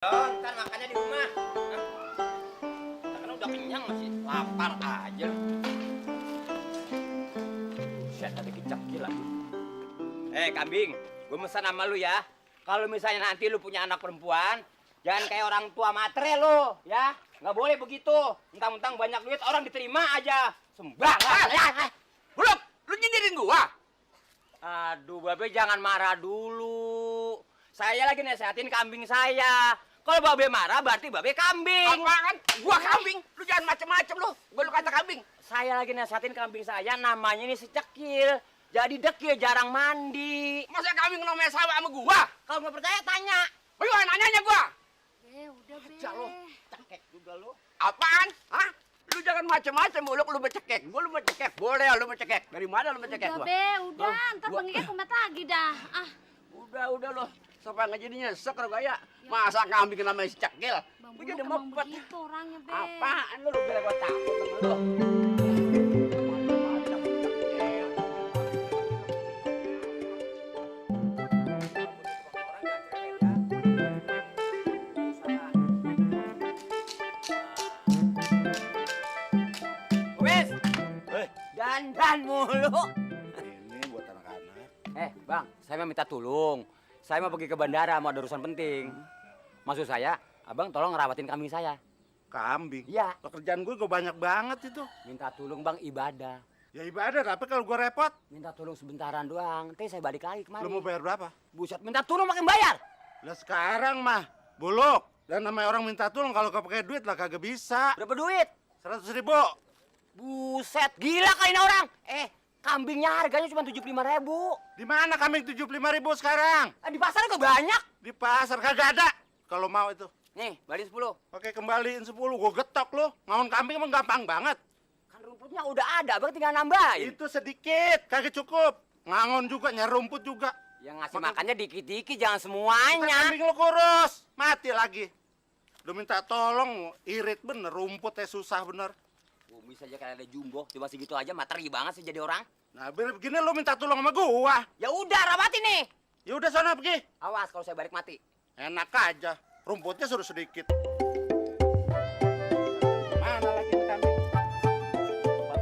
Ntar makannya di rumah. Karena udah kenyang masih lapar aja. Buset, ada kicap gila. Kambing, gue pesan sama lu ya. Kalau misalnya nanti lu punya anak perempuan, jangan kayak orang tua matre lu, ya. Nggak boleh begitu. Mentang-mentang banyak duit, orang diterima aja. Sembarangan. Buluk, lu nyindirin gua? Aduh, Babe jangan marah dulu. Saya lagi nasehatin kambing saya. Kalau Babe marah berarti Babe kambing. Apaan? Gua kambing. Lu jangan macem-macem lu. Gua lu kata kambing. Saya lagi nasehatin kambing saya, namanya ini si Cekil. Jadi dekil, jarang mandi. Masa kambing namanya sama gua? Kalau nggak percaya tanya. Bagaimana nanyanya gua? Udah, Be. Aja lo, cekek juga lo. Apaan? Hah? Lu jangan macem-macem, Buluk. Lu becekek. Gua lu becekek. Boleh lu becekek. Dari mana lu becekek Udah, gua? Be, udah. Ntar gua- pengiknya kumat lagi dah. Udah lu. Sampai nggak jadi nyesek lu gaya. Masa kambing namanya si Cekil? Bang Gua Buluk jadi emang mepet. begitu orangnya, Be. Apaan lu kira gua takut sama lu? Wes, dandan mulu. Ini buat anak-anak. Bang, saya mau minta tolong. Saya mau pergi ke bandara, mau ada urusan penting. Maksud saya, abang tolong ngerawatin kambing saya. Kambing. Iya. Pekerjaan gue banyak banget itu. Minta tolong bang, ibadah. Ya ibadah, tapi kalau gue repot, Minta tolong sebentaran doang. Nanti saya balik lagi kemari. lu mau bayar berapa? Buset, minta tolong makin bayar. Lah sekarang mah, Buluk. Dan namanya orang minta tolong kalau kau pakai duit lah kagak bisa. Berapa duit? 100.000. Buset, gila kali ini orang. Kambingnya harganya cuma 75.000. Di mana kambing 75.000 sekarang? Di pasar kok banyak. Di pasar kagak ada. Kalau mau itu. Nih, balik 10. Oke, kembaliin 10, gue getok lu. Ngangon kambing emang gampang banget. Kan rumputnya udah ada, abang tinggal nambahin. Itu sedikit, kagak cukup. Ngangon juga, nyari rumput juga. Yang ngasih Makan- makannya dikit-dikit, jangan Kita semuanya. kambing lu kurus, mati lagi. Lu minta tolong, irit bener, rumputnya susah bener. Bisa aja kayak ada jumbo, cuma segitu aja materi banget sih jadi orang. Nah, biar begini lu minta tolong sama gua. Ya udah, rawatin nih. Ya udah sana pergi. Awas kalau saya balik mati. Enak aja, rumputnya suruh sedikit.